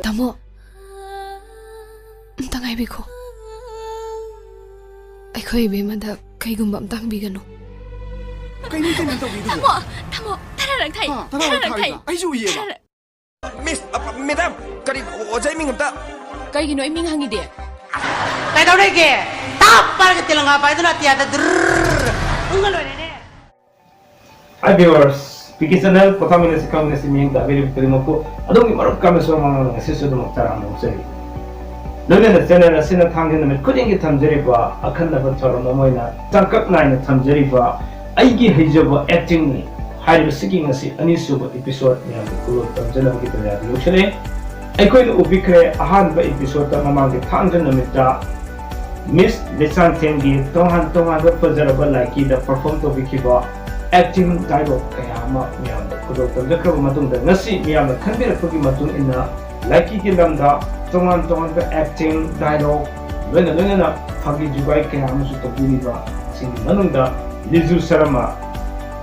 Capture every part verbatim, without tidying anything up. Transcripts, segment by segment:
ꯇꯥꯃꯣ, ꯑꯝꯇ ꯉꯥꯏꯕꯤꯈꯣ꯫ ꯑꯩꯈꯣꯏ ꯏꯕꯦꯝꯃꯗ ꯀꯩꯒꯨꯝꯕ ꯑꯝꯇ ꯍꯪꯕꯤꯒꯅꯨ꯫ ꯀꯩꯅꯣ ꯀꯩꯅꯣ ꯇꯧꯕꯤꯗꯨꯕꯣ? ꯊꯝꯃꯣ, ꯊꯝꯃꯣ, ꯇꯔꯥꯔꯛ ꯊꯥꯏ, ꯍꯥ, ꯇꯔꯥꯔꯛ ꯇꯔꯥꯔꯛ ꯊꯥꯏ, ꯊꯥꯏ꯫ ꯑꯩꯁꯨ ꯎꯏꯌꯦꯕ꯫ ꯇꯔꯥꯔꯛ꯫ ꯃꯤꯁ, ꯑ, ꯃꯦꯗꯥꯝ, ꯀꯔꯤ, ꯑꯣꯖꯥ ꯏꯃꯤꯡ ꯑꯝꯇ? ꯀꯩꯒꯤꯅꯣ ꯑꯩ ꯃꯤꯡ ꯍꯪꯉꯤꯗꯤ? ꯀꯩꯗꯧꯔꯤꯒꯦ? ꯇꯞ ꯄꯥꯏꯔꯒ ꯇꯦꯂꯪꯒꯥ ꯄꯥꯏꯗꯨꯅ ꯑꯇꯤꯌꯥꯗ ꯗ꯭ꯔꯔ ꯎꯪꯉ ꯂꯣꯏꯔꯦꯅꯦ꯫ Hi viewers, P K channel, ꯄꯣꯊꯥꯃꯤꯟꯅꯁꯤ ꯈꯪꯃꯤꯟꯅꯁꯤ ꯃꯤꯠꯌꯦꯡ ꯇꯥꯕꯤꯔꯤꯕ ꯈꯨꯗꯤꯡꯃꯛꯄꯨ ꯑꯗꯣꯝꯒꯤ ꯃꯔꯨꯞ ꯀꯥꯃꯦꯁꯣꯔ ꯃꯉꯥꯜ ꯉꯁꯤꯁꯨ ꯑꯗꯨꯃꯛ ꯇꯔꯥꯝꯅ ꯑꯣꯛꯆꯔꯤ꯫ ꯂꯣꯏꯅꯅ channel ꯑꯁꯤꯅ ꯊꯥꯡꯖ ꯅꯨꯃꯤꯠ ꯈꯨꯗꯤꯡꯒꯤ ꯊꯝꯖꯔꯤꯕ ꯑꯈꯟꯅꯕ ꯊꯧꯔꯝ ꯑꯃ ꯑꯣꯏꯅ ꯇꯥꯡꯀꯛ ꯅꯥꯏꯅ ꯊꯝꯖꯔꯤꯕ ꯑꯩꯒꯤ ꯍꯩꯖꯕ actingꯅꯤ ꯍꯥꯏꯔꯤꯕꯁꯤꯒꯤ ꯉꯁꯤ ꯑꯅꯤꯁꯨꯕ episode ꯃꯌꯥꯝꯗ ꯈꯨꯗꯣꯜ ꯇꯝꯖꯅꯕꯒꯤ ꯇꯥꯟꯖꯥꯗꯨ ꯌꯧꯁꯤꯜꯂꯛꯑꯦ꯫ ꯑꯩꯈꯣꯏꯅ ꯎꯕꯤꯈ꯭ꯔꯦ ꯑꯍꯥꯟꯕ episodeꯇ ꯃꯃꯥꯡꯒꯤ ꯊꯥꯡꯖ ꯅꯨꯃꯤꯠꯇ ꯃꯤꯁ ꯂꯩꯁꯥꯡꯊꯦꯝꯒꯤ ꯇꯣꯉꯥꯟ ꯇꯣꯉꯥꯟꯕ ꯐꯖꯔꯕ ꯂꯥꯏꯀꯤꯗ perform ꯇꯧꯕꯤꯈꯤꯕ acting dialogue ꯀꯌꯥ ꯑꯃ ꯃꯤꯌꯥꯝꯗ ꯈꯨꯗꯣꯜ ꯇꯝꯖꯈ꯭ꯔꯕ ꯃꯇꯨꯡꯗ ꯉꯁꯤ ꯃꯤꯌꯥꯝꯅ ꯈꯟꯕꯤꯔꯛꯄꯒꯤ ꯃꯇꯨꯡ ꯏꯟꯅ ꯂꯥꯏꯀꯤꯒꯤ ꯂꯝꯗ ꯇꯣꯉꯥꯟ ꯇꯣꯉꯥꯟꯕ acting dialogue ꯂꯣꯏꯅ ꯂꯣꯏꯅꯅ ꯐꯥꯒꯤ ꯖꯨꯒꯥꯏ ꯀꯌꯥ ꯑꯃꯁꯨ ꯇꯧꯕꯤꯔꯤꯕ ꯁꯤꯒꯤ ꯃꯅꯨꯡꯗ ꯂꯤꯖꯨ ꯁꯔꯃ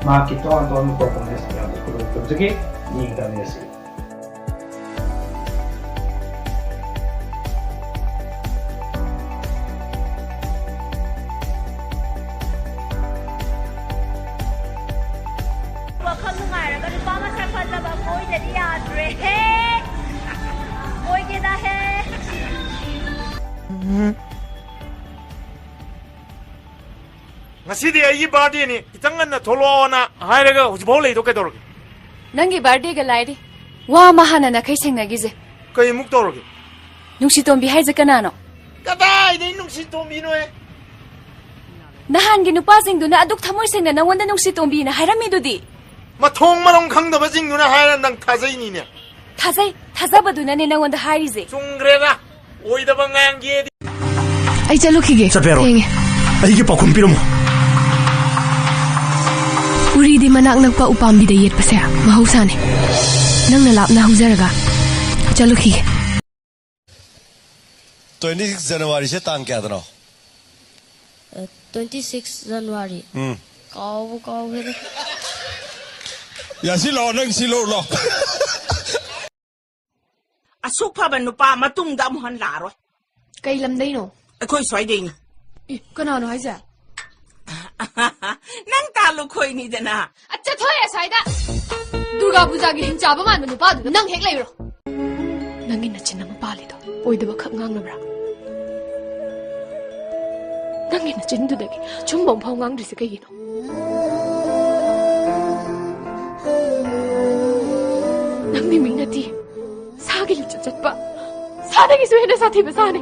ꯃꯍꯥꯛꯀꯤ ꯇꯣꯉꯥꯟ ꯇꯣꯉꯥꯟꯕ performance ꯃꯌꯥꯝꯗ ꯈꯨꯗꯣꯜ ꯇꯝꯖꯒꯦ꯫ ꯃꯤꯌꯦꯡ ꯇꯥꯃꯤꯟꯅꯁꯤ꯫ ꯋꯥꯈꯜ ꯅꯨꯡꯉꯥꯏꯔꯒ ꯅꯨꯄꯥ ꯃꯁꯛ ꯐꯖꯕ ꯀꯣꯏꯗꯗꯤ ꯌꯥꯗ꯭ꯔꯦꯍꯦ꯫ ꯀꯣꯏꯒꯦꯗ ꯍꯦ꯫ ꯉꯁꯤꯗꯤ ꯑꯩꯒꯤ birthdayꯅꯤ, ꯈꯤꯇꯪ ꯉꯟꯅ ꯊꯣꯛꯂꯛꯑꯣꯅ ꯍꯥꯏꯔꯒ ꯍꯧꯖꯤꯛꯐꯥꯎ ꯂꯩꯗꯣ ꯀꯩꯗꯧꯔꯒꯦ? ꯅꯪꯒꯤ birthdayꯒ ꯂꯥꯏꯔꯤ꯫ ꯋꯥ ꯑꯃ ꯍꯥꯟꯅ ꯅꯥꯈꯩ ꯁꯦꯡꯅꯈꯤꯁꯦ꯫ ꯀꯩꯃꯨꯛ ꯇꯧꯔꯒꯦ? ꯅꯨꯡꯁꯤꯇꯣꯝꯕꯤ ꯍꯥꯏꯁꯦ ꯀꯅꯥꯅꯣ? ꯀꯗꯥꯏꯗꯩ ꯅꯨꯡꯁꯤꯇꯣꯝꯕꯤꯅꯣꯍꯦ? ꯅꯍꯥꯟꯒꯤ ꯅꯨꯄꯥꯁꯤꯡꯗꯨꯅ ꯑꯗꯨꯛ ꯊꯃꯣꯏ ꯁꯦꯡꯅ ꯅꯪꯉꯣꯟꯗ ꯅꯨꯡꯁꯤꯇꯣꯝꯕꯤꯅ ꯍꯥꯏꯔꯝꯃꯤꯗꯨꯗꯤ꯫ ꯃꯊꯣꯡ ꯃꯔꯝ ꯈꯪꯗꯕꯁꯤꯡꯗꯨꯅ ꯍꯥꯏꯔ ꯅꯪ ꯊꯥꯖꯩꯅꯤꯅꯦ꯫ ꯊꯥꯖꯩ, ꯊꯥꯖꯕꯗꯨꯅꯅꯦ ꯅꯪꯉꯣꯟꯗ ꯍꯥꯏꯔꯤꯁꯦ꯫ ꯆꯨꯝꯈ꯭ꯔꯦꯗ, ꯑꯣꯏꯗꯕ ꯉꯥꯡꯒꯦꯗꯤ꯫ ꯑꯩ ꯆꯠꯂꯨꯈꯤꯒꯦ꯫ ꯆꯠꯄ ꯌꯥꯔꯣꯏ꯫ ꯊꯦꯡꯉꯦ꯫ ꯑꯩꯒꯤ ꯄꯥꯎꯈꯨꯝ ꯄꯤꯔꯝꯃꯣ꯫ ꯎꯔꯤꯗꯤ ꯃꯅꯥꯛ ꯅꯛꯄ ꯎꯄꯥꯝꯕꯤꯗ ꯌꯦꯠꯄꯁꯦ ꯃꯍꯧꯁꯥꯅꯦ꯫ ꯅꯪꯅ ꯂꯥꯞꯅ ꯍꯧꯖꯔꯒ ꯆꯠꯂꯨꯈꯤꯒꯦ꯫ Twenty six Januaryꯁꯦ ꯇꯥꯡ ꯀꯌꯥꯗꯅꯣ? ꯑ, twenty six January꯫ ꯎꯝ꯫ ꯀꯥꯎꯕꯨ ꯀꯥꯎꯈ꯭ꯔꯦꯗ꯫ ꯌꯥꯁꯤ ꯂꯥꯛꯑꯣ, ꯅꯪ ꯁꯤ ꯂꯧꯔꯨ ꯂꯥꯛꯑꯣ꯫ ꯑꯁꯨꯛ ꯐꯕ ꯅꯨꯄꯥ ꯃꯇꯨꯡꯗ ꯑꯃꯨꯛ ꯍꯟ ꯂꯥꯛꯑꯔꯣꯏ꯫ ꯀꯩ ꯂꯝꯗꯩꯅꯣ? ꯑꯩꯈꯣꯏ ꯁ꯭ꯋꯥꯏꯗꯩꯅꯤ꯫ ꯑꯦ, ꯀꯅꯥꯅꯣ ꯍꯥꯏꯁꯦ? ꯅꯪ ꯇꯥ ꯂꯨꯈꯣꯏꯅꯤꯗꯅ꯫ ꯑ, ꯆꯠꯊꯣꯛꯑꯦ ꯑꯁ꯭ꯋꯥꯏꯗ꯫ ꯗꯨꯔꯒꯥ ꯄꯨꯖꯥꯒꯤ ꯍꯤꯡꯆꯥꯕ ꯃꯥꯟꯕ ꯅꯨꯄꯥꯗꯨꯗ ꯅꯪ ꯍꯦꯛ ꯂꯩꯔꯣ꯫ ꯅꯪꯒꯤ ꯅꯆꯤꯟ ꯑꯃ ꯄꯥꯜꯂꯤꯗꯣ ꯑꯣꯏꯗꯕ ꯈꯛ ꯉꯥꯡꯅꯕ꯭ꯔꯥ? ꯅꯪꯒꯤ ꯅꯆꯤꯟꯗꯨꯗꯒꯤ ꯑꯆꯨꯝꯕ ꯑꯃꯐꯥꯎ ꯉꯥꯡꯗ꯭ꯔꯤꯁꯦ ꯀꯩꯒꯤꯅꯣ? ꯅꯪꯗꯤ ꯃꯤ ꯅꯠꯇꯦ꯫ ꯁꯥꯒꯤ ꯂꯤꯆꯠ ꯆꯠꯄ꯫ ꯁꯥꯗꯒꯤꯁꯨ ꯍꯦꯟꯅ ꯁꯥꯊꯤꯕ ꯁꯥꯅꯤ꯫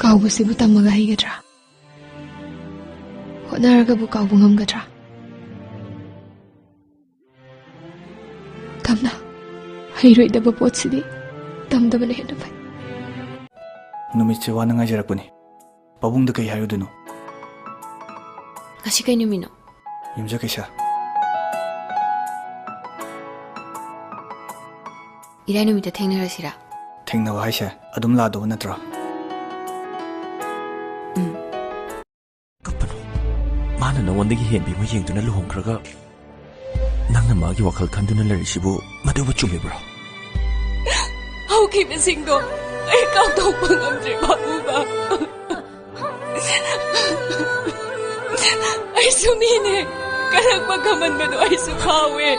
ꯀꯥꯎꯕꯁꯤꯕꯨ ꯇꯝꯃꯒ ꯍꯩꯒꯗ꯭ꯔꯥ? ꯍꯣꯠꯅꯔꯒꯕꯨ ꯀꯥꯎꯕ ꯉꯝꯒꯗ꯭ꯔꯥ? ꯇꯝꯅ ꯍꯩꯔꯣꯏꯗꯕ ꯄꯣꯠꯁꯤꯗꯤ ꯇꯝꯗꯕꯅ ꯍꯦꯟꯅ ꯐꯩ꯫ ꯅꯨꯃꯤꯠꯁꯦ ꯋꯥꯅ ꯉꯥꯏꯖꯔꯛꯄꯅꯤ꯫ ꯄꯥꯕꯨꯡꯗ ꯀꯩ ꯍꯥꯏꯔꯨꯗꯣꯏꯅꯣ? ꯉꯁꯤ ꯀꯩ ꯅꯨꯃꯤꯠꯅꯣ? ꯌꯨꯝꯖꯀꯩꯁ꯫ ꯏꯔꯥꯏ ꯅꯨꯃꯤꯠꯇ ꯊꯦꯡꯅꯔꯁꯤꯔꯥ? ꯊꯦꯡꯅꯕ ꯍꯥꯏꯁꯦ ꯑꯗꯨꯝ ꯂꯥꯛꯗꯧꯕ ꯅꯠꯇ꯭ꯔꯣ? ꯎꯝ꯫ ꯀꯞꯄꯅꯨ꯫ ꯃꯥꯅ ꯅꯉꯣꯟꯗꯒꯤ ꯍꯦꯟꯕꯤ ꯑꯃ ꯌꯦꯡꯗꯨꯅ ꯂꯨꯍꯣꯡꯈ꯭ꯔꯒ ꯅꯪꯅ ꯃꯥꯒꯤ ꯋꯥꯈꯜ ꯈꯟꯗꯨꯅ ꯂꯩꯔꯤꯁꯤꯕꯨ ꯃꯗꯨꯕꯨ ꯆꯨꯝꯃꯤꯕ꯭ꯔꯣ? ꯍꯧꯈꯤꯕꯁꯤꯡꯗꯣ ꯑꯩ ꯀꯥꯎꯊꯣꯛꯄ ꯉꯝꯗ꯭ꯔꯦ, ꯄꯥꯕꯨꯡꯕ꯫ ꯑꯩꯁꯨ ꯃꯤꯅꯦ꯫ ꯀꯂꯛꯄ ꯀꯃꯟꯕꯗꯣ ꯑꯩꯁꯨ ꯐꯥꯎꯋꯦ꯫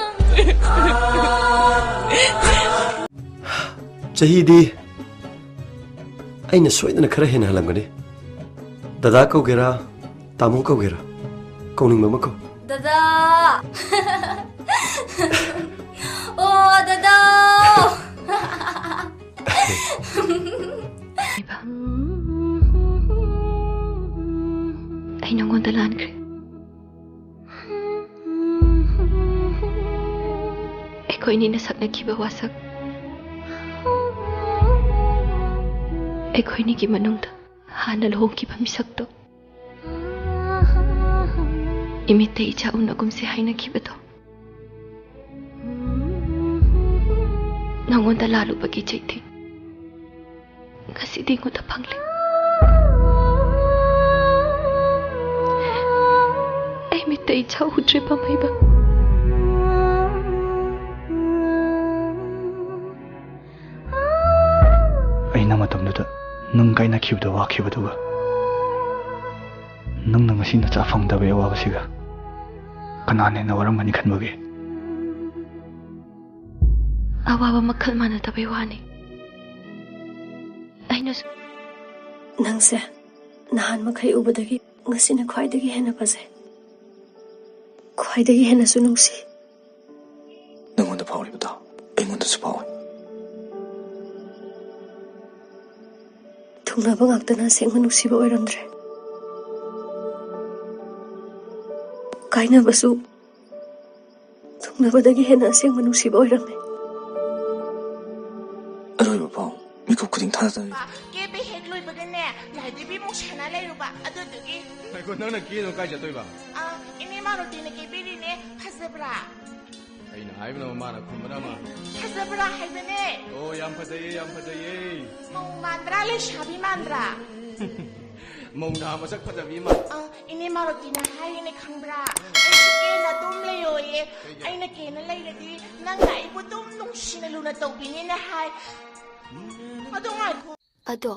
ꯆꯍꯤꯗꯤ ꯑꯩꯅ ꯁꯣꯏꯗꯅ ꯈꯔ ꯍꯦꯟꯅ ꯍꯜꯂꯝꯒꯅꯤ꯫ ꯗꯗꯥ ꯀꯧꯒꯦꯔꯥ, ꯇꯥꯃꯣ ꯀꯧꯒꯦꯔꯥ? ꯀꯧꯅꯤꯡꯕ ꯑꯃ ꯀꯧ꯫ ꯗꯗꯥ! ꯑꯣ, ꯗꯗꯥ! ꯑꯩ ꯅꯉꯣꯟꯗ ꯂꯥꯟꯈ꯭ꯔꯦ꯫ ꯑꯩꯈꯣꯏꯅꯤꯅ ꯁꯛꯅꯈꯤꯕ ꯋꯥꯁꯛ, ꯑꯩꯈꯣꯏꯅꯤꯒꯤ ꯃꯅꯨꯡꯗ ꯍꯥꯟꯅ ꯂꯨꯍꯣꯡꯈꯤꯕ ꯃꯤꯁꯛꯇꯣ, ꯏꯃꯤꯠꯇ ꯏꯆꯥ ꯎꯅꯒꯨꯝꯁꯦ ꯍꯥꯏꯅꯈꯤꯕꯗꯣ, ꯅꯉꯣꯟꯗ ꯂꯥꯜꯂꯨꯕꯒꯤ ꯆꯩꯊꯦꯡ ꯉꯁꯤꯗꯤ ꯑꯩꯉꯣꯟꯗ ꯐꯪꯂꯦ꯫ ꯑꯩ ꯃꯤꯠꯇ ꯏꯆꯥ ꯎꯗ꯭ꯔꯦ, ꯄꯥꯝꯍꯩꯕ꯫ ꯅꯪ ꯀꯥꯏꯅꯈꯤꯕꯗ ꯋꯥꯈꯤꯕꯗꯨꯒ ꯅꯪꯅ ꯉꯁꯤ ꯅꯆꯥ ꯐꯪꯗꯕꯒꯤ ꯑꯋꯥꯕꯁꯤꯒ ꯀꯅꯥꯅ ꯍꯦꯟꯅ ꯋꯥꯔꯝꯒꯅꯤ ꯈꯟꯕꯒꯦ? ꯑꯋꯥꯕ ꯃꯈꯜ ꯃꯥꯟꯅꯗꯕꯩ ꯋꯥꯅꯤ꯫ ꯑꯩꯅꯁꯨ ꯅꯪꯁꯦ ꯅꯍꯥꯟ ꯃꯈꯩ ꯎꯕꯗꯒꯤ ꯉꯁꯤꯅ ꯈ꯭ꯋꯥꯏꯗꯒꯤ ꯍꯦꯟꯅ ꯐꯖꯩ꯫ ꯈ꯭ꯋꯥꯏꯗꯒꯤ ꯍꯦꯟꯅꯁꯨ ꯅꯨꯡꯁꯤ꯫ ꯅꯪꯉꯣꯟꯗ ꯐꯥꯎꯔꯤꯕꯗꯣ ꯑꯩꯉꯣꯟꯗꯁꯨ ꯐꯥꯎꯏ꯫ ꯊꯨꯡꯅꯕ ꯉꯥꯛꯇꯅ ꯑꯁꯦꯡꯕ ꯅꯨꯡꯁꯤꯕ ꯑꯣꯏꯔꯝꯗ꯭ꯔꯦ꯫ ꯀꯥꯏꯅꯕꯁꯨ ꯊꯨꯡꯅꯕꯗꯒꯤ ꯍꯦꯟꯅ ꯑꯁꯦꯡꯕ ꯅꯨꯡꯁꯤꯕ ꯑꯣꯏꯔꯝꯃꯦ꯫ ꯑꯔꯣꯏꯕ ꯄꯥꯎ ꯃꯤꯀꯨꯞ ꯈꯨꯗꯤꯡ ꯊꯥꯖꯗꯕ꯫ ꯀꯦꯕ ꯍꯦꯛ ꯂꯣꯏꯕꯒꯅꯦ, ꯂꯥꯏꯙꯤꯕꯤ ꯑꯃꯨꯛ ꯁꯥꯟꯅ ꯂꯩꯔꯨꯕ, ꯑꯗꯨꯗꯨꯒꯤ꯫ ꯉꯥꯏꯈꯣ, ꯅꯪꯅ ꯀꯦꯗꯨꯅ ꯀꯥꯏ ꯆꯠꯇꯣꯏꯕ? ꯑ, ꯏꯅꯦ ꯃꯥꯔꯣꯇꯤꯅ ꯀꯦꯕꯤꯔꯤꯅꯦ, ꯐꯖꯕ꯭ꯔꯥ? ꯑꯩꯅ ꯍꯥꯏꯕꯅ ꯑꯃ, ꯃꯥꯅ ꯈꯨꯝꯕꯅ ꯑꯃ꯫ ꯐꯖꯕ꯭ꯔꯥ ꯍꯥꯏꯕꯅꯦ꯫ ꯑꯣ, ꯌꯥꯝ ꯐꯖꯩꯌꯦ, ꯌꯥꯝ ꯐꯖꯩꯌꯦ꯫ ꯃꯧ ꯃꯥꯟꯕ꯭ꯔꯥ, ꯂꯩꯁꯥꯕꯤ ꯃꯥꯟꯕ꯭ꯔꯥ? ꯃꯧ ꯅꯍꯥ ꯃꯁꯛ ꯐꯖꯕꯤ ꯑꯃ꯫ ꯑ, ꯏꯅꯦ ꯃꯥꯔꯣꯇꯤꯅ ꯍꯥꯏꯔꯤꯅꯦ ꯈꯪꯕ꯭ꯔꯥ? ꯑꯩꯁꯨ ꯀꯦꯅ ꯑꯗꯨꯝ ꯂꯩꯌꯣꯌꯦ꯫ ꯀꯩꯒꯤ? ꯑꯩꯅ ꯀꯦꯅ ꯂꯩꯔꯗꯤ ꯅꯪꯅ ꯑꯩꯕꯨ ꯑꯗꯨꯝ ꯅꯨꯡꯁꯤꯅ ꯂꯨꯅ ꯇꯧꯕꯤꯅꯦꯅ ꯍꯥꯏ꯫ ꯑꯗꯣ ꯉꯥꯏꯈꯣ꯫ ꯑꯗꯣ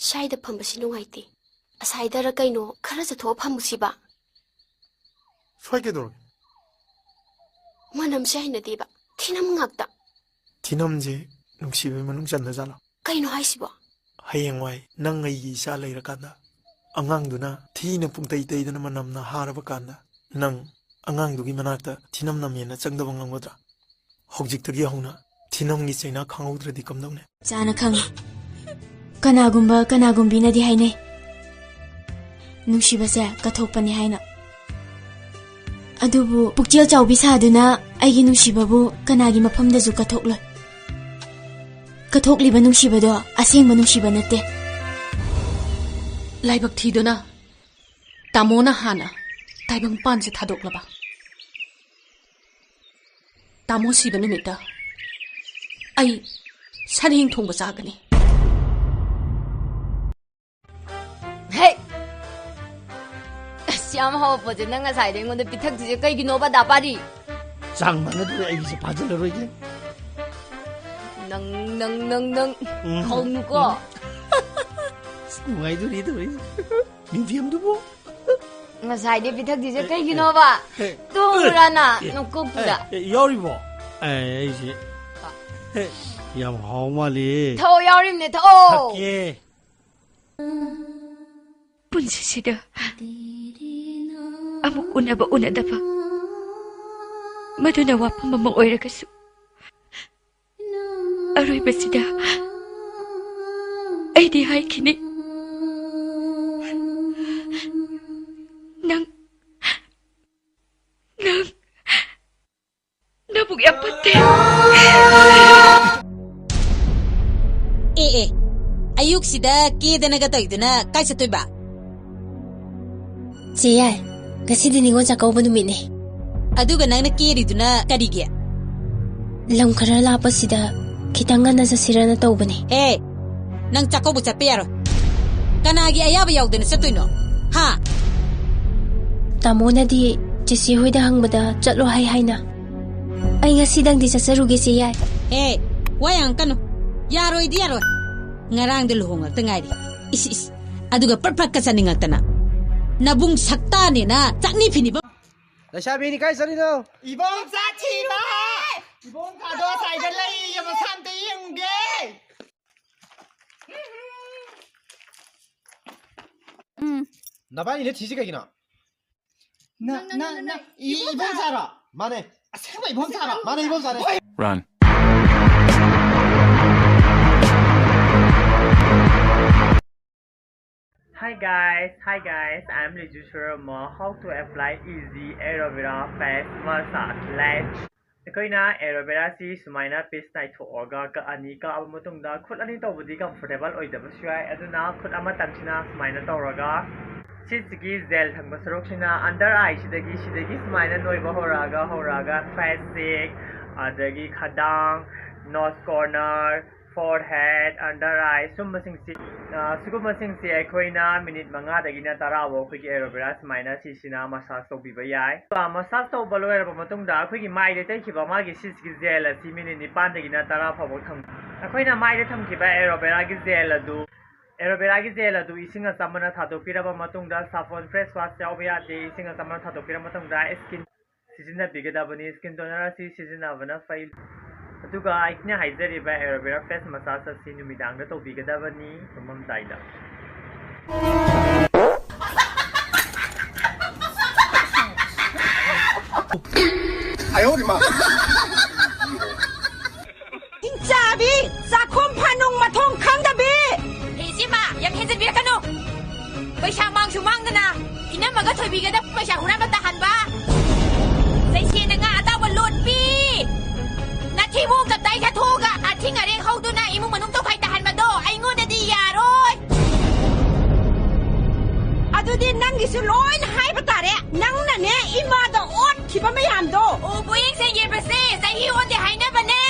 ꯁ꯭ꯋꯥꯏꯗ ꯐꯝꯕꯁꯤ ꯅꯨꯡꯉꯥꯏꯇꯦ꯫ ꯑꯁꯥꯏꯗꯔ ꯀꯩꯅꯣ ꯈꯔ ꯆꯠꯊꯣꯛꯑ ꯐꯝꯃꯨꯁꯤꯕ꯫ ꯁ꯭ꯋꯥꯏ ꯀꯩꯗꯧꯔꯒꯦ? ꯃꯅꯝꯁꯦ ꯍꯩꯅꯗꯦꯕ꯫ ꯊꯤꯅꯝ ꯉꯥꯛꯇ꯫ ꯊꯤꯅꯝꯁꯦ ꯅꯨꯡꯁꯤꯕꯒꯤ ꯃꯅꯨꯡ ꯆꯟꯗꯖꯥꯠꯂꯣ? ꯀꯩꯅꯣ ꯍꯥꯏꯁꯤꯕꯣ? ꯍꯌꯦꯡꯋꯥꯏ ꯅꯪ ꯑꯩꯒꯤ ꯏꯆꯥ ꯂꯩꯔꯀꯥꯟꯗ, ꯑꯉꯥꯡꯗꯨꯅ ꯊꯤꯅ ꯄꯨꯡꯇꯩ ꯇꯩꯗꯅ ꯃꯅꯝꯅ ꯍꯥꯔꯕ ꯀꯥꯟꯗ, ꯅꯪ ꯑꯉꯥꯡꯗꯨꯒꯤ ꯃꯅꯥꯛꯇ ꯊꯤꯅꯝ ꯅꯝꯃꯦꯅ ꯆꯪꯗꯕ ꯉꯝꯒꯗ꯭ꯔꯥ? ꯍꯧꯖꯤꯛꯇꯒꯤ ꯍꯧꯅ ꯊꯤꯅꯝꯒꯤ ꯆꯩꯅꯥ ꯈꯪꯍꯧꯗ꯭ꯔꯗꯤ ꯀꯝꯗꯧꯅꯤ? ꯆꯥꯅ ꯈꯪꯉꯤ꯫ ꯀꯅꯥꯒꯨꯝꯕ ꯀꯅꯥꯒꯨꯝꯕꯤꯅꯗꯤ ꯍꯥꯏꯅꯩ, ꯅꯨꯡꯁꯤꯕꯁꯦ ꯀꯠꯊꯣꯛꯄꯅꯤ ꯍꯥꯏꯅ꯫ ꯑꯗꯨꯕꯨ ꯄꯨꯛꯆꯦꯜ ꯆꯥꯎꯕꯤ ꯁꯥꯗꯨꯅ ꯑꯩꯒꯤ ꯅꯨꯡꯁꯤꯕꯕꯨ ꯀꯅꯥꯒꯤ ꯃꯐꯝꯗꯁꯨ ꯀꯠꯊꯣꯛꯂꯣꯏ꯫ ꯀꯠꯊꯣꯛꯂꯤꯕ ꯅꯨꯡꯁꯤꯕꯗꯣ ꯑꯁꯦꯡꯕ ꯅꯨꯡꯁꯤꯕ ꯅꯠꯇꯦ꯫ ꯂꯥꯏꯕꯛ ꯊꯤꯗꯨꯅ ꯇꯥꯃꯣꯅ ꯍꯥꯟꯅ ꯇꯥꯏꯕꯪ ꯄꯥꯟꯁꯦ ꯊꯥꯗꯣꯛꯂꯕ꯫ ꯇꯥꯃꯣ ꯁꯤꯕ ꯅꯨꯃꯤꯠꯇ ꯑꯩ ꯁꯔꯦꯡ ꯊꯣꯡꯕ ꯆꯥꯒꯅꯤ꯫ ꯍꯦ! ꯑꯁ, ꯌꯥꯝ ꯍꯥꯎꯕ ꯄꯣꯠꯁꯦ ꯅꯪ ꯉꯁꯥꯏꯗ ꯑꯩꯉꯣꯟꯗ ꯄꯤꯊꯛꯇ꯭ꯔꯤꯁꯦ ꯀꯩꯒꯤꯅꯣꯕ, ꯗꯥ ꯄꯥꯔꯤ? ꯆꯥꯡ ꯃꯥꯟꯅꯗ꯭ꯔꯦ, ꯑꯩꯒꯤꯁꯦ ꯐꯥꯖꯤꯜꯂꯔꯣꯏꯒꯦ꯫ ꯅꯪ, ꯅꯪ, ꯅꯪ, ꯅꯪ ꯎꯝ꯫ ꯍꯧꯅꯨꯀꯣ꯫ ꯅꯨꯡꯉꯥꯏꯗꯣꯔꯤ ꯇꯧꯔꯤꯁꯦ꯫ ꯃ꯭ꯌꯨꯖꯤꯌꯝꯗꯨꯕꯨ꯫ ꯉꯁꯥꯏꯗꯤ ꯄꯤꯊꯛꯇ꯭ꯔꯤꯁꯦ ꯀꯩꯒꯤꯅꯣꯕ? ꯇꯨꯝꯕ꯭ꯔꯥ ꯅꯪ? ꯅꯀꯣꯛꯇꯨꯗ꯫ ꯑꯦ, ꯌꯥꯎꯔꯤꯕꯣ? ꯑꯦ, ꯑꯩꯁꯦ꯫ ꯑꯦ, ꯌꯥꯝ ꯍꯥꯎ ꯃꯥꯜꯂꯦ꯫ ꯊꯛꯑꯣ, ꯌꯥꯎꯔꯤꯕꯅꯦ, ꯊꯛꯑꯣ꯫ ꯊꯛꯀꯦ꯫ ꯄꯨꯟꯁꯤꯁꯤꯗ ꯑꯃꯨꯛ ꯎꯅꯕ ꯎꯅꯗꯕ, ꯃꯗꯨꯅ ꯋꯥꯐꯝ ꯑꯃ ꯑꯣꯏꯔꯒꯁꯨ, ꯑꯔꯣꯏꯕꯁꯤꯗ ꯑꯩꯗꯤ ꯍꯥꯏꯈꯤꯅꯤ, ꯅꯪ, ꯅꯪ ꯅꯕꯨꯛ ꯌꯥꯝ ꯐꯠꯇꯦ꯫ ꯑꯦ, ꯑꯦ, ꯑꯌꯨꯛꯁꯤꯗ ꯀꯦꯗꯅꯒ ꯇꯧꯏꯗꯨꯅ ꯀꯥꯏ ꯆꯠꯇꯣꯏꯕ? ꯆꯦ ꯌꯥꯏ, ꯉꯁꯤꯗꯤ ꯅꯤꯉꯣꯜ ꯆꯥꯛꯀꯧꯕ ꯅꯨꯃꯤꯠꯅꯦ꯫ ꯑꯗꯨꯒ ꯅꯪꯅ ꯀꯦꯔꯤꯗꯨꯅ ꯀꯔꯤꯒꯤ? ꯂꯝ ꯈꯔ ꯂꯥꯞꯄꯁꯤꯗ ꯈꯤꯇꯪ ꯉꯟꯅ ꯆꯠꯁꯤꯔꯅ ꯇꯧꯕꯅꯦ꯫ ꯑꯦ, ꯅꯪ ꯆꯥꯛꯀꯧꯕ ꯆꯠꯄ ꯌꯥꯔꯣꯏ꯫ ꯀꯅꯥꯒꯤ ꯑꯌꯥꯕ ꯌꯥꯎꯗꯅ ꯆꯠꯇꯣꯏꯅꯣ? ꯍꯥ? ꯇꯥꯃꯣꯅꯗꯤ ꯆꯦꯆꯦ ꯍꯣꯏꯗ ꯍꯪꯕꯗ ꯆꯠꯂꯣ ꯍꯥꯏ ꯍꯥꯏꯅ꯫ ꯑꯩ ꯉꯁꯤꯗꯪꯗꯤ ꯆꯠꯆꯔꯨꯒꯦ, ꯆꯦ ꯌꯥꯏ꯫ ꯑꯦ, ꯋꯥ ꯌꯥꯝ ꯀꯟꯅꯨ꯫ ꯌꯥꯔꯣꯏꯗꯤ ꯌꯥꯔꯣꯏ꯫ ꯉꯔꯥꯡꯗ ꯂꯨꯍꯣꯡꯂꯛꯇ ꯉꯥꯏꯔꯤ꯫ ꯏꯁ, ꯏꯁ꯫ ꯑꯗꯨꯒ ꯄ꯭ꯔꯠ ꯄ꯭ꯔꯠꯀ ꯆꯠꯅꯤꯡꯉꯛꯇꯅ꯫ ꯅꯕꯨꯡ ꯁꯛꯇꯥꯅꯦꯅ ꯆꯥꯛꯅꯤ ꯐꯤꯅꯤꯕ꯫ ꯂꯩꯁꯥꯕꯤꯅꯤ ꯀꯥꯏ ꯆꯠꯂꯤꯅꯣ? ꯏꯕꯣꯝꯆꯥ ꯊꯤꯕ! ꯏꯕꯣꯝꯆꯥꯗꯣ ꯑꯁꯥꯏꯗ ꯂꯩꯌꯦ, ꯃꯁꯥ ꯑꯝꯇ ꯌꯦꯡꯉꯨꯒꯦ꯫ ꯎꯝ꯫ ꯅꯕꯥꯅꯤꯅ ꯊꯤꯁꯤ ꯀꯩꯒꯤꯅꯣ? ꯅ-, ꯅ-, ꯅ-, ꯏ-, ꯏꯕꯣꯝꯆꯥꯔꯣ? ꯃꯥꯅꯦ꯫ ꯑꯁꯦꯡꯕ ꯏꯕꯣꯝꯆꯥꯔꯣ? ꯃꯥꯅꯦ, ꯏꯕꯣꯝꯆꯥꯅꯦ꯫ Run. Hi guys, hi guys, I am Liju Shurama. How to apply easy aloe vera face massage? Let's ꯑꯩꯈꯣꯏꯅ ꯑꯦꯂꯣ ꯚꯦꯔꯥꯁꯤ ꯁꯨꯃꯥꯏꯅ ꯄꯤꯁ ꯅꯥꯏꯊꯣꯛꯑꯒ ꯀꯛꯑꯅꯤ꯫ ꯀꯛꯑꯕ ꯃꯇꯨꯡꯗ ꯈꯨꯠ ꯑꯅꯤ ꯇꯧꯕꯗꯤ ꯀꯝꯐꯣꯔꯇꯦꯕꯜ ꯑꯣꯏꯗꯕꯁꯨ ꯌꯥꯏ, ꯑꯗꯨꯅ ꯈꯨꯠ ꯑꯃꯇꯪꯁꯤꯅ ꯁꯨꯃꯥꯏꯅ ꯇꯧꯔꯒ ꯁꯤꯁꯤꯒꯤ ꯖꯦꯜ ꯊꯝꯕ ꯁꯔꯨꯛꯁꯤꯅ ꯑꯟꯗꯔ ꯑꯥꯏꯁꯤꯗꯒꯤ, ꯁꯤꯗꯒꯤ ꯁꯨꯃꯥꯏꯅ ꯅꯣꯏꯕ ꯍꯧꯔꯛꯑꯒ, ꯍꯧꯔꯛꯑꯒ ꯐꯦꯁ ꯆꯦꯛ, ꯑꯗꯒꯤ ꯈꯗꯥꯡ, ꯅꯣꯁ ꯀꯣꯔꯅꯔ, ꯐꯣꯔꯍꯦꯗ, ꯑꯟꯗꯔ ꯑꯥꯏ, ꯁꯨꯝꯕꯁꯤꯡꯁꯤ, ꯑ, ꯁꯤꯒꯨꯝꯕꯁꯤꯡꯁꯤ ꯑꯩꯈꯣꯏꯅ ꯃꯤꯅꯤꯠ ꯃꯉꯥꯗꯒꯤꯅ ꯇꯔꯥ ꯐꯥꯎ ꯑꯩꯈꯣꯏꯒꯤ ꯑꯦꯂꯣ ꯚꯦꯔꯥ ꯁꯨꯃꯥꯏꯅ ꯁꯤꯁꯤꯅ ꯃꯁꯥꯖ ꯇꯧꯕꯤꯕ ꯌꯥꯏ꯫ ꯑ, ꯃꯁꯥꯖ ꯇꯧꯕ ꯂꯣꯏꯔꯕ ꯃꯇꯨꯡꯗ ꯑꯩꯈꯣꯏꯒꯤ ꯃꯥꯏꯗ ꯇꯩꯈꯤꯕ ꯃꯥꯒꯤ ꯁꯤꯁꯤꯒꯤ ꯖꯦꯜ ꯑꯁꯤ ꯃꯤꯅꯤꯠ ꯅꯤꯄꯥꯟꯗꯒꯤꯅ ꯇꯔꯥ ꯐꯥꯎꯕ ꯊꯝ-, ꯑꯩꯈꯣꯏꯅ ꯃꯥꯏꯗ ꯊꯝꯈꯤꯕ ꯑꯦꯂꯣ ꯚꯦꯔꯥꯒꯤ ꯖꯦꯜ ꯑꯗꯨ ꯑꯦꯂꯣꯚꯦꯔꯥꯒꯤ ꯖꯦꯜ ꯑꯗꯨ ꯏꯁꯤꯡ ꯑꯆꯝꯕꯅ ꯊꯥꯗꯣꯛꯄꯤꯔꯕ ꯃꯇꯨꯡꯗ, ꯁꯥꯄꯣꯟ ꯐꯦꯁ ꯋꯥꯁ ꯌꯥꯎꯕ ꯌꯥꯗꯦ꯫ ꯏꯁꯤꯡ ꯑꯆꯝꯕꯅ ꯊꯥꯗꯣꯛꯄꯤꯔꯕ ꯃꯇꯨꯡꯗ ꯁ꯭ꯀꯤꯟ ꯁꯤꯖꯤꯟꯅꯕꯤꯒꯗꯕꯅꯤ꯫ ꯁ꯭ꯀꯤꯟ ꯇꯣꯅꯔ ꯑꯁꯤ ꯁꯤꯖꯤꯟꯅꯕꯅ ꯐꯩ꯫ ꯑꯗꯨꯒ ꯑꯩꯅ ꯍꯥꯏꯖꯔꯤꯕ ꯑꯦꯂꯣꯚꯦꯔꯥ ꯐꯦꯁ ꯃꯁꯥꯖ ꯑꯁꯤ ꯅꯨꯃꯤꯗꯥꯡꯗ ꯇꯧꯕꯤꯒꯗꯕꯅꯤ, ꯇꯨꯝꯃꯝꯗꯥꯏꯗ꯫ ꯏꯟꯆꯥꯕꯤ, ꯆꯥꯛꯈꯨꯝ ꯐꯥꯅꯨꯡ ꯃꯊꯣꯡ ꯈꯪꯗꯕꯤ! ꯍꯦ ꯏꯆꯦꯃ, ꯌꯥꯝ ꯍꯦꯟꯖꯤꯟꯕꯤꯔꯛꯀꯅꯨ꯫ ꯄꯩꯁꯥ ꯃꯥꯡꯁꯨ ꯃꯥꯡꯗꯅ ꯏꯅꯝꯃꯒ ꯊꯣꯏꯕꯤꯒꯗ ꯄꯩꯁꯥ ꯍꯨꯔꯥꯟꯕ ꯇꯥꯍꯟꯕ꯫ ꯆꯩꯁꯦꯅ ꯉꯥ ꯑꯇꯥꯎꯕ ꯂꯣꯠꯄꯤ꯫ ꯅꯊꯤꯕꯣꯡ ꯇꯞꯇꯥꯏ ꯆꯠꯊꯣꯛꯑꯒ ꯑꯊꯤꯡ ꯑꯔꯦꯡ ꯍꯧꯗꯨꯅ ꯏꯃꯨꯡ ꯃꯅꯨꯡ ꯇꯧꯈꯥꯏ ꯇꯥꯍꯟꯕꯗꯣ ꯑꯩꯉꯣꯟꯗꯗꯤ ꯌꯥꯔꯣꯏ꯫ ꯑꯗꯨꯗꯤ ꯅꯪꯒꯤꯁꯨ ꯂꯣꯏꯅ ꯍꯥꯏꯕ ꯇꯥꯔꯦ꯫ ꯅꯪꯅꯅꯦ ꯏꯃꯥꯗ ꯑꯣꯠꯈꯤꯕ ꯃꯌꯥꯝꯗꯣ꯫ ꯑꯣ, ꯄꯣꯌꯦꯡ ꯁꯦꯡ ꯌꯦꯟꯕꯁꯦ ꯆꯍꯤ ꯑꯣꯟꯗꯦ ꯍꯥꯏꯅꯕꯅꯦ꯫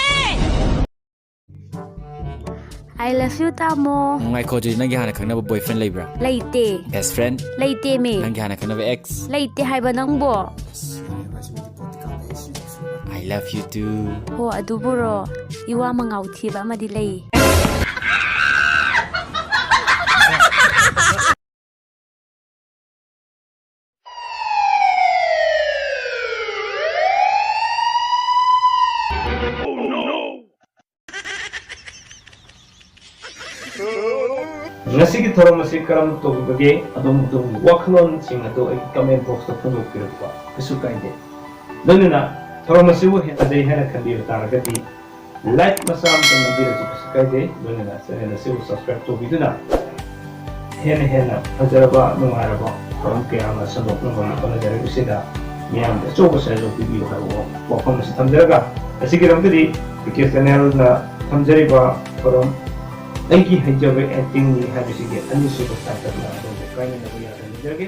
I love you, ꯇꯥꯃꯣ꯫ ꯉꯥꯏꯈꯣ, ꯑꯗꯨꯗꯤ ꯅꯪꯒꯤ ꯍꯥꯟꯅ ꯈꯪꯅꯕ boyfriend ꯂꯩꯕ꯭ꯔꯥ? ꯂꯩꯇꯦ꯫ Best friend? ꯂꯩꯇꯦꯃꯤ꯫ ꯅꯪꯒꯤ ꯍꯥꯟꯅ ꯈꯪꯅꯕ ex? ꯂꯩꯇꯦ ꯍꯥꯏꯕ ꯅꯪꯕꯣ꯫ ꯑꯁ, ꯌꯥꯔꯦ, ꯏꯕꯥꯁꯤꯕꯨꯗꯤ ꯄꯣꯠꯇꯤ ꯀꯥꯞꯄꯦ, ꯑꯩ ꯁꯤꯗꯤ ꯁꯨꯃꯥꯏꯅ꯫ I love you too꯫ ꯍꯣ, ꯑꯗꯨꯕꯨꯔꯣ? ꯏꯋꯥ ꯃꯉꯥꯎ ꯊꯤꯕ ꯑꯃꯗꯤ ꯂꯩ꯫ ꯉꯁꯤꯒꯤ ꯊꯧꯔꯝ ꯑꯁꯤ ꯀꯔꯝ ꯇꯧꯕꯤꯕꯒꯦ? ꯑꯗꯣꯝ ꯑꯗꯣꯝꯒꯤ ꯋꯥꯈꯜꯂꯣꯟꯁꯤꯡ ꯑꯗꯨ ꯑꯩꯒꯤ comment box ꯇ ꯐꯣꯡꯗꯣꯛꯄꯤꯔꯛꯄ ꯀꯩꯁꯨ ꯀꯥꯏꯗꯦ꯫ ꯂꯣꯏꯅꯅ ꯊꯧꯔꯝ ꯑꯁꯤꯕꯨ ꯍꯦꯟꯅ ꯐꯖꯩ ꯍꯥꯏꯅ ꯈꯟꯕꯤꯕ ꯇꯥꯔꯒꯗꯤ, like ꯃꯆꯥ ꯑꯃꯇꯪ ꯅꯝꯕꯤꯔꯁꯨ ꯀꯩꯁꯨ ꯀꯥꯏꯗꯦ꯫ ꯂꯣꯏꯅꯅ channel ꯑꯁꯤꯕꯨ subscribe ꯇꯧꯕꯤꯗꯨꯅ ꯍꯦꯟꯅ ꯍꯦꯟꯅ ꯐꯖꯔꯕ, ꯅꯨꯡꯉꯥꯏꯔꯕ ꯊꯧꯔꯝ ꯀꯌꯥ ꯑꯃ ꯁꯟꯗꯣꯛꯅꯕ ꯍꯣꯠꯅꯖꯔꯛꯄꯁꯤꯗ ꯃꯤꯌꯥꯝꯒꯤ ꯑꯆꯧꯕ ꯁꯦꯜ ꯄꯤꯕꯤꯌꯨ ꯍꯥꯏꯕ ꯋꯥꯐꯝ ꯑꯁꯤ ꯊꯝꯖꯔꯒ, ꯉꯁꯤꯒꯤꯗꯃꯛꯇꯗꯤ ꯄꯤ ꯀꯦ channel ꯅ ꯊꯝꯖꯔꯤꯕ ꯊꯧꯔꯝ ꯑꯩꯒꯤ ꯍꯩꯖꯕ acting ꯅꯤ ꯍꯥꯏꯕꯁꯤꯒꯤ ꯑꯅꯤꯁꯨꯕ ꯆꯥꯞꯇꯔ ꯑꯗꯣꯝꯕꯨ ꯀꯥꯏꯅꯅꯕ ꯌꯥꯊꯪ ꯅꯤꯖꯔꯒꯦ꯫